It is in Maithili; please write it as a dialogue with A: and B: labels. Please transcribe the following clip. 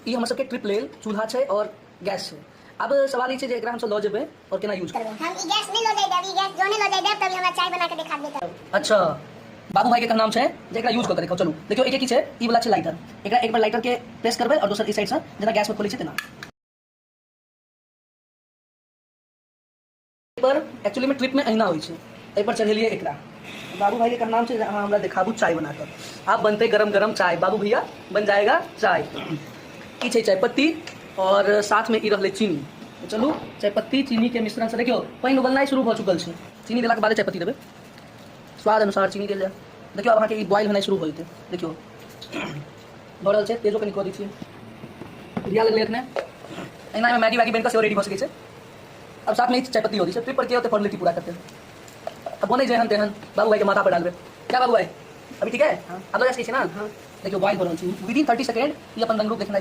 A: ई हमर सबके ट्रिप लेल चूल्हा छै और गैस छै। आब सवाल ई छै जे एकरा हमसब लऽ जेबै और केना यूज
B: करबै। हम ई गैस नहि लऽ जाय देब, ई गैस जौने लऽ जाय देब तभी हमरा चाय बना के देखा देबै तब।
A: अच्छा, बाबू भाई के कहनाम छै जे एकरा यूज कऽ के देखाउ। चलू देखियौ, एके की छै, ई वाला छै लाइटर। एकरा एक बार लाइटर के प्रेस करबै और दोसर ई साइड से जेना गैस में खोलै छै तेना। पर एक्चुअली में ट्रिप में अहिना होइ छै। एहि पर चढ़ेलियै एकरा। बाबू भाई के कहनाम छै जे अहाँ हमरा देखाबू चाय बना कऽ। आब बनतै गरम गरम चाय। बाबू भैया, बन जाएगा चाय। ई छै चाय पत्ती और साथ में ई रहलै चीनी। तऽ चलू, चाय पत्ती चीनी के मिश्रण से देखियौ पानि उबलनाइ शुरू भऽ चुकल छै। चीनी देलाके बादे चाय पत्ती देबै। स्वाद अनुसार चीनी देल जाय। देखियौ, आब अहाँके ई बॉयल होनाइ शुरू भऽ जेतै। देखियौ, भऽ रहल छै। तेजो कनि कऽ दै छियै। दिया लगलै एखने। एहिना एहिमे मैगी वैगी बनि कऽ सेहो रेडी भऽ सकै छै। अब साथ में चाय पत्ती होती छै। ट्रिप पर के होते फॉर्मेलिटी पूरा करते। अब बने जेहन तेहन बाबू भाई के माथा पर डालबे। क्या बाबू भाई, अभी ठीक है? हाँ। अब लगा सकै छी ना? हाँ। देखियौ, बॉयल हो रहल छै। विदिन 30 सेकेंड ई अपन रंग रूप देखेनाइ शुरू